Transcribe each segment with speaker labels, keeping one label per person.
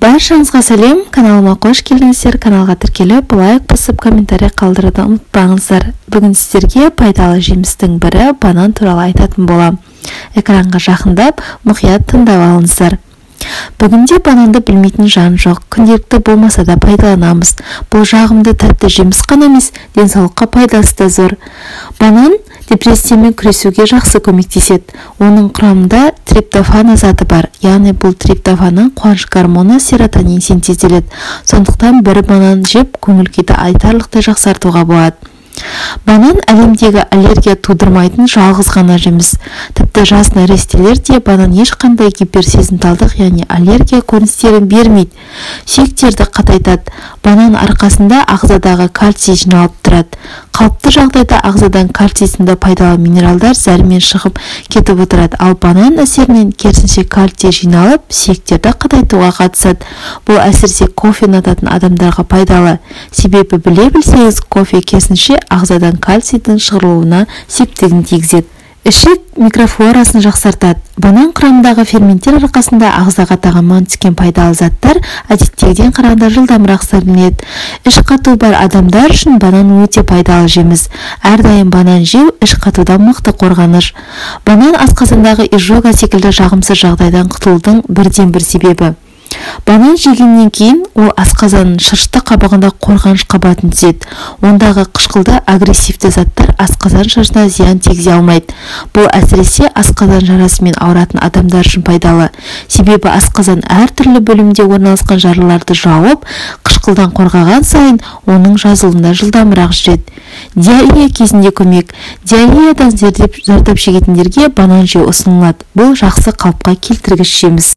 Speaker 1: Баршаңызға сәлем, каналыма қош келдіңіздер. Каналға тіркеліп, лайк басып, комментарий қалдыруды ұмытпаңыздар. Бүгін сіздерге пайдалы жемістің бірі банан туралы айтатын боламын. Экранға жақындап, мұқият тыңдап алыңыздар. Бүгінде бананды білмейтін жан жоқ. Күнделікті болмаса да пайдаланамыз. Бұл жағымды тәтті жеміс қана емес, денсаулыққа пайдасы да зор. Банан депрессиямен күресуге жақсы көмектеседі. Оның құрамында триптофан заты бар. Яғни бұл триптофаннан қуаныш гормоны серотонин синтезделеді. Сондықтан бір банан жеп көңіл күйді айтарлықтай жақсартуға болады. Банан әлемдегі аллергия тудырмайтын жалғыз ғана жеміс. Тіпті жас нәрестелер де банан ешқандай гиперсезімталдық, яғни аллергия көріністерін бермейді. Сүйектерді қатайтады. Банан арқасында ағзадағы кальций жиналып тұрады. Қалыпты жағдайда ағзадан кальций сынды пайдалы минералдар зәрмен шығып кетіп отырады. Ал банан әсерінен керісінше кальций жиналып, сүйектерді қатайтуға қатысады. Бұл әсіресе кофе ұнататын адамдарға пайдалы. Себебі біле білсеңіз, кофе керісінше ағзадан кальцийдің шығарылуына септігін тигізеді. Ішек микрофлорасын жақсартады. Банан құрамындағы ферменттер арқасында ағзаға тағамнан түскен пайдалы заттар әдеттегіден қарағанда жылдамырақ сіңіріледі. Іш қату бар адамдар үшін банан өте пайдалы жеміс. Әрдайым банан жеу іш қатудан мықты қорғаныш. Банан асқазандағы изжога секілді жағымсыз жағдайдан құтылудың бірден-бір себебі. Банан жегеннен кейін ол асқазанның шырышты қабығында қорғаныш қабатын түзеді. Ондағы қышқылды агрессивті заттар асқазан шырышына зиян тигізе алмайды. Бұл әсіресе асқазан жарасымен ауыратын адамдар үшін пайдалы. Себебі асқазан әртүрлі бөлімде орналасқан жараларды жауып, қышқылдан қорғаған сайын оның жазылуына жылдамырақ жүреді. Диарея кезінде көмек. Диареядан зардап шегетіндерге банан жеу ұсынылады. Бұл жақсы қалыпқа келтіргіш жеміс.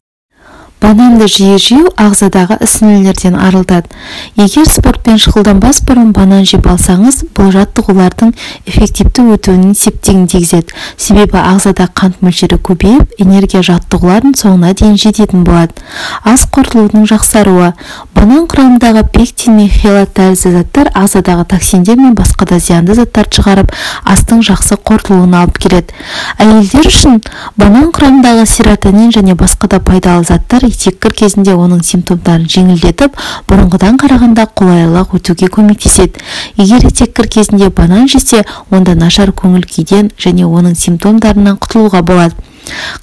Speaker 1: Бананды жиі жеу ағзадағы ісінулерден арылтады. Егер спортпен шұғылданбас бұрын банан жеп алсаңыз, бұл жаттығулардың эффективті өтуінің септігін тигізеді. Себебі ағзада қант мөлшері көбейіп, энергия жаттығулардың соңына дейін жететін болады. Ас қорытылудың жақсаруы. Банан құрамындағы пектин мен хелат тәрізді заттар ағзадағы токсиндер мен басқа да зиянды заттарды шығарып, астың жақсы қорытылуына алып келеді. Әйелдер үшін банан құрамындағы серотонин және басқа да пайдалы заттар етеккір кезінде оның симптомдарын жеңілдетіп, бұрынғыдан қарағанда қолайлырақ өтуге көмектеседі. Егер етеккір кезінде банан жесе, онда нашар көңіл күйден және оның симптомдарынан құтылуға болады.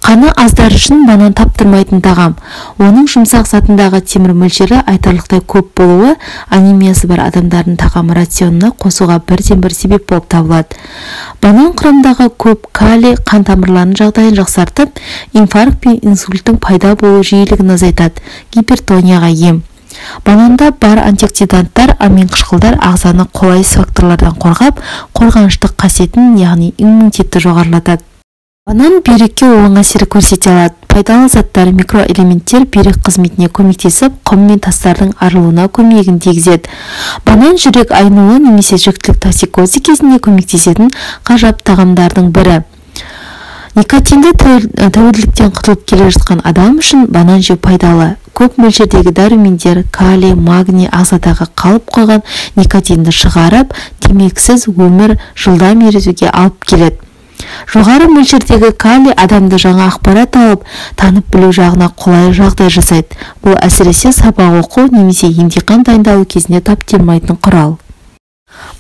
Speaker 1: Қаны аздар үшін банан таптырмайтын тағам. Оның жұмсақ затындағы темір мөлшері айтарлықтай көп болуы анемиясы бар адамдардың тағам рационына қосуға бірден-бір себеп болып табылады. Банан құрамындағы көп калий қан тамырларының жағдайын жақсартып, инфаркт пен инсульттің пайда болу жиілігін азайтады, гипертонияға ем. Бананда бар антиоксиданттар, аминқышқылдар ағзаны қолайсыз факторлардан қорғап, қорғаныштық қасиетін, яғни иммунитетті жоғарылатады. Банан бүйрекке оң әсер көрсете алады. Пайдалы заттар, микроэлементтер бүйрек қызметіне көмектесіп, құм мен тастардың арылуына көмегін тигізеді. Банан жүрек айнуы немесе жүктілік токсикозы кезінде көмектесетін ғажап тағамдардың бірі. Никотинді тәуелділіктен құтылып келе жатқан адам үшін банан жеу пайдалы. Көп мөлшердегі дәрумендер, калий, магний ағзадағы қалып қойған никотинді шығарып, темекісіз өмір жылдам ерітуге алып келеді. Жоғары мөлшердегі калий адамды жаңа ақпарат алып, танып білу жағына қолайлы жағдай жасайды. Бұл әсіресе сабақ оқу немесе емтихан дайындалу кезінде таптырмайтын құрал.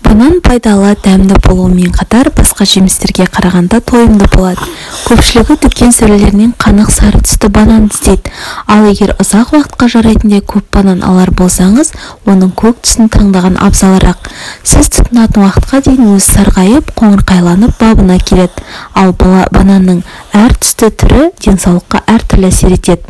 Speaker 1: Банан пайдалы, дәмді болуымен қатар басқа жемістерге қарағанда тойымды болады. Көпшілігі дүкен сөрелерінен қанық сары түсті банан іздейді. Ал егер ұзақ уақытқа жарайтындай көп банан алар болсаңыз, оның көк түсін таңдаған абзалырақ. Сіз тұтынатын уақытқа дейін өзі сарғайып, қоңырқайланып бабына келеді. Ал бананның әр түсті түрі денсаулыққа әртүрлі әсер етеді.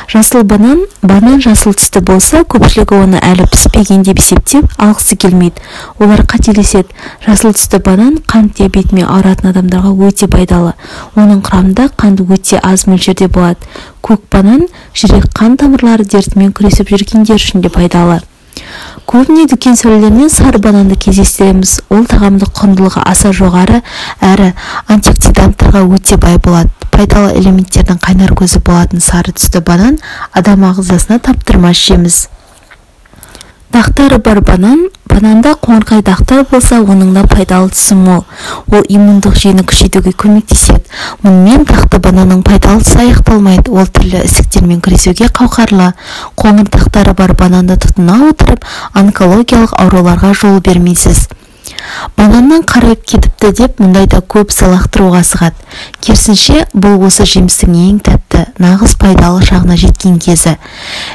Speaker 1: Жасыл банан, банан жасыл түсті болса, көпшілігі оны әлі піспеген деп есептеп, алғысы келмейді. Олар қателеседі. Жасыл түсті банан қант диабетімен ауыратын адамдарға өте пайдалы. Оның құрамында қант өте аз мөлшерде болады. Көк банан жүрек қан тамырлары дертімен күресіп жүргендер үшін де пайдалы. Көбіне дүкен сөрелерінен сары бананды кездестіреміз. Ол тағамдық құндылығы аса жоғары, әрі антиоксиданттарға өте бай болады. Пайдалы элементтердің қайнар көзі болатын сары түсті банан адам ағзасына таптырмас жеміс. Дақтары бар банан. Бананда қоңырқай дақтар болса, оның да пайдалы тұсы мол. Ол иммундық жүйені күшейтуге көмектеседі. Мұнымен дақты бананның пайдалы тұсы аяқталмайды. Ол түрлі ісіктермен күресуге қауқарлы. Қоңыр дақтары бар бананды тұтына отырып, онкологиялық ауруларға жол бермейсіз. Бананнан қарайып кетіпті деп мұндайда көбісі лақтыруға асығады. Керісінше, бұл осы жемістің ең тәтті, нағыз пайдалы шағына жеткен кезі.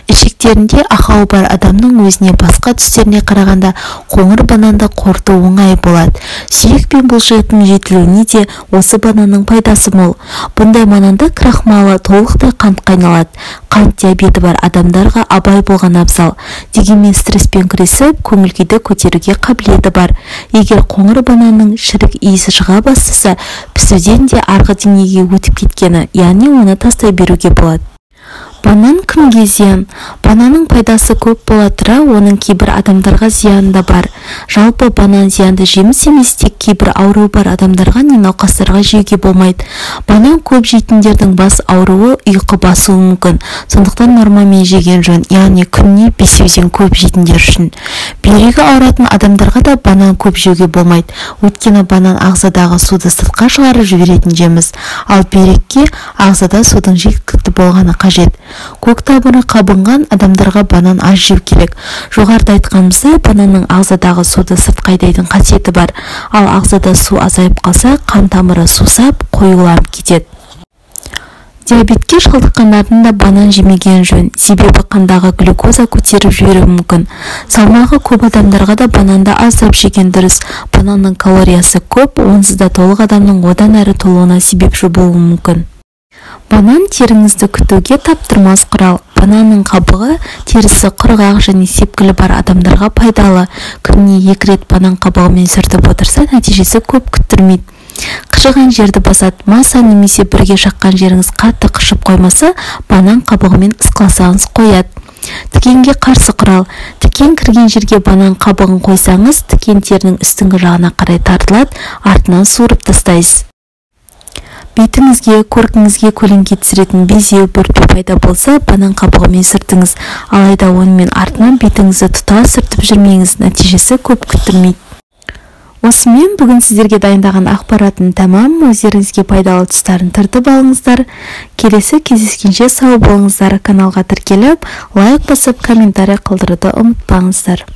Speaker 1: Ішектерінде ақауы бар адамның өзіне басқа түстеріне қарағанда қоңыр бананды қорыту оңай болады. Сүйек пен бұлшықеттің жетілуіне де осы бананның пайдасы мол. Бұндай бананда крахмалы толықтай қантқа айналады. Қант диабеті бар адамдарға абай болған абзал. Дегенмен стресспен күресіп, көңіл күйді көтеруге қабілеті бар. Егер қоңыр бананның шірік иісі шыға бастаса, пісуден де арғы деңгейге өтіп кеткені, яғни оны тастай беруге болады. Банан кімге зиян? Бананның пайдасы көп бола тұра, оның кейбір адамдарға зияны да бар. Жалпы банан зиянды жеміс емес, тек кейбір ауруы бар адамдарға не науқастарға жеуге болмайды. Банан көп жейтіндердің бас ауруы, ұйқы басуы мүмкін. Сондықтан нормамен жеген жөн, яғни күніне 5-ден көп жейтіндер үшін. Бүйрегі ауыратын адамдарға да банан көп жеуге болмайды. Өйткені банан ағзадағы суды сыртқа шығарып жіберетін жеміс, ал бүйрекке ағзада судың жеткілікті болғаны қажет. Көк тамыры қабынған адамдарға банан аз жеу керек. Жоғарыда айтқанымыздай, бананның ағзадағы суды сыртқа айдайтын қасиеті бар. Ал ағзада су азайып қалса, қан тамыры сусап, қоюланып кетеді. Диабетке шалдыққандардың да банан жемеген жөн, себебі қандағы глюкоза көтеріп жіберуі мүмкін. Салмағы көп адамдарға да бананды аздап жеген дұрыс. Бананның калориясы көп, онсыз да толық адамның одан әрі толуына себепші болуы мүмкін. Банан теріңізді күтуге таптырмас құрал. Бананның қабығы терісі құрғақ және сепкілі бар адамдарға пайдалы. Күніне 2 рет банан қабығымен сүртіп отырса, нәтижесі көп күттірмейді. Қышыған жерді басады. Маса немесе бірге шаққан жеріңіз қатты қышып қоймаса, банан қабығымен ысқыласаңыз қояды. Тікенге қарсы құрал. Тікен кірген жерге банан қабығын қойсаңыз, тікен терінің үстіңгі жағына қарай тартылады, артынан суырып тастайсыз. Бетіңізге, көркіңізге көлеңке түсіретін безеу, бөртпе пайда болса, банан қабығымен сүртіңіз. Алайда онымен артынан бетіңізді тұтас сүртіп жүрмеңіз, нәтижесі көп күттірмейді. Осымен бүгін сіздерге дайындаған ақпаратым тәмам. Өздеріңізге пайдалы тұстарын тартып алыңыздар. Келесі кездескенше сау болыңыздар. Каналға тіркеліп, лайк басып, комментарий қалдыруды ұмытпаңыздар.